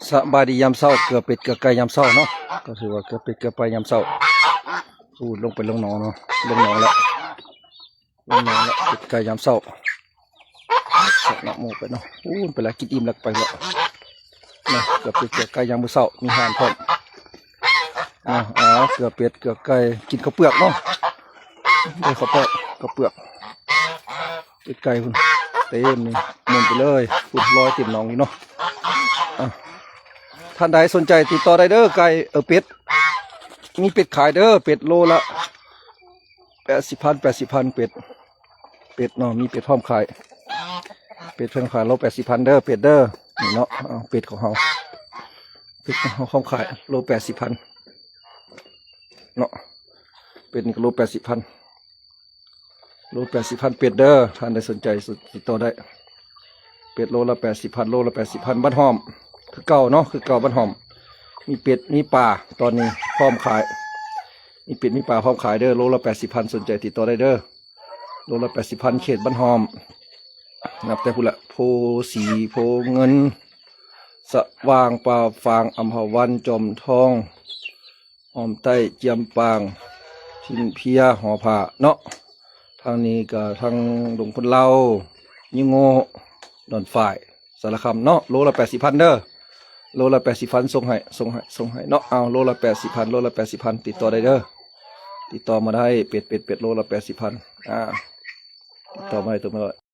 ສະບາຍດີຍາມເຊົ້າ ເກືອເປັດເກືອໄກ່ຍາມເຊົ້າເນາະ ກໍຖືວ່າເກືອເປັດເກືອໄກ່ຍາມເຊົ້າ. ໂອ້ ລົງໄປລົງໜອງເນາະ ລົງໜອງແລ້ວ ລົງໜອງແລ້ວ ເປັດໄກ່ຍາມເຊົ້າ. ເນາະ ໝູໄປເນາະ ໂອ້ ໄປລະ ກິນອີ່ມແລ້ວໄປລະເນາະ. ເກືອເປັດເກືອໄກ່ຍາມມື້ເຊົ້າ ມີຫ່ານພ້ອມ. ອ້າວ ເກືອເປັດເກືອໄກ່ ກິນເຂົ້າເປືອກເນາະ ໄດ້ເຂົ້າເປືອກ ເຂົ້າເປືອກ ເປັດໄກ່ພຸ້ນ ເຕັມນີ້ ໝູນໄປເລີຍ ພຸ້ນ ລອຍເຕັມໜອງຢູ່ເນາະ. ທ່ານໃດສົນໃຈຕິດຕໍ່ໄດ້ເດີ ໄກ່ ເອີ ເປັດ ມີເປັດຂາຍເດີ ເປັດໂລລະແປດສິບພັນ ແປດສິບພັນ ເປັດ ເປັດເນາະ ມີເປັດພ້ອມຂາຍ ເປັດພ້ອມຂາຍໂລແປດສິບພັນເດີ ເປັດເດີ ນີ້ເນາະ. ເອົາ ເປັດຂອງເຮົາ ເປັດຂອງເຮົາພ້ອມຂາຍໂລແປດສິບພັນເນາະ ເປັດນີ້ກໍໂລແປດສິບພັນ ໂລແປດສິບພັນ ເປັດເດີ ທ່ານໃດສົນໃຈຕິດຕໍ່ໄດ້ ເປັດໂລລະແປດສິບພັນ ໂລລະແປດສິບພັນ ບ້ານຫ້ອມ ຄືເກົ່າເນາະ ຄືເກົ່າ ບ້ານຫ້ອມ ມີເປັດມີປາ ຕອນນີ້ພ້ອມຂາຍ ມີເປັດມີປາພ້ອມຂາຍເດີ ໂລລະແປດສິບພັນ ສົນໃຈຕິດຕໍ່ໄດ້ເດີ ໂລລະແປດສິບພັນ ເຂດບ້ານຫ້ອມ ນັບແຕ່ພຸ້ນລະ ໂພສີ ໂພເງິນ ສະຫວ່າງ ປ່າຝາງ ອຳພະວັນ ຈອມທອງ ອ້ອມໃຕ້ ຈຽມປາງ ພິມເພຍ ຫໍພາເນາະ. ທາງນີ້ກໍທາງດົງຄົນລາວ ຍະໂງ ດອນຝາຍ ສາລະຄຳເນາະ ໂລລະແປດສິບພັນເດີ ໂລລະແປດສິບພັນ ສົ່ງໃຫ້ ສົ່ງໃຫ້ ສົ່ງໃຫ້ເນາະ. ເອົາ ໂລລະແປດສິບພັນ ໂລລະແປດສິບພັນ ຕິດຕໍ່ໄດ້ເດີ ຕິດຕໍ່ມາໄດ້ ເປັດ ເປັດ ເປັດ ໂລລະແປດສິບພັນ ອ່າ ຕິດຕໍ່ມາໄດ້ ໂທມາໄດ້.